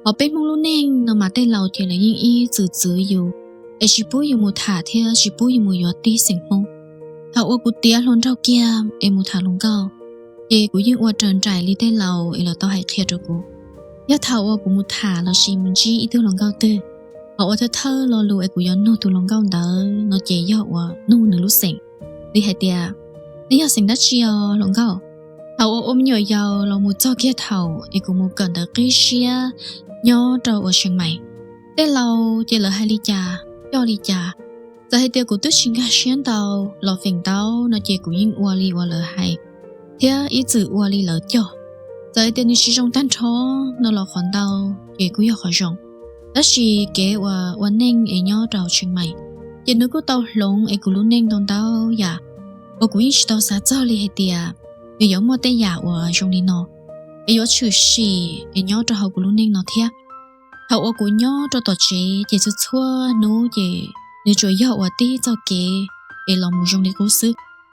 Hos peb Hmoob lub neej no mas tej laus ces lawv yeej ib txwm txwv yus, es tsis pub yus mus tham thiab tsis pub yus mus yuav tib xeem Hmoob. Thaum uas kuv tiav hluas nraug kiag es mus tham hluas nkauj, ces kuv yeej ua raws nraim li tej laus es lawv tau hais qhia rau kuv. Yog thaum uas kuv mus tham lossis mus ntsib ib tug hluas nkauj twg, hos ua thawj thawj lo lus es kuv yuav nug tus hluas nkauj ntawd no ces yog uas nug nws lub xeem, li hais tias, nej yog xeem dab tsi os hluas nkauj? Thaum uas ua me nyuam yaus los mus txog kiag thaum es kuv mus kawm ntawv qib siab nyob rau uas Tsheej Maim, tej laus ces lawv hais li cas, coj li cas, txawm hais tias kuv twb tsis nkag siab ntau los feem ntau no ces kuv yeej ua li uas lawv hais thiab ib txwm ua li lawv coj. Txawm hais tias nws tsis zoo tag nrho no los qhov ntau ces kuj yog qhov zoo. Tab sis kev uas ua neej es nyob rau Tsheej Maim ces nws kuj tau hloov es kuv lub neej ntau ntau yam uas kuv yeej tsis tau xav txog li hais tias nws yuav muaj tej yam uas zoo li no es yuav tshwm sim es nyob rau hauv kuv lub neej no thiab. Thaum uas kuv nyob rau tom tsev ces txhua txhua hnub ces nws tsuas yog uas tib txoj kev es los mus zoo li qub xwb.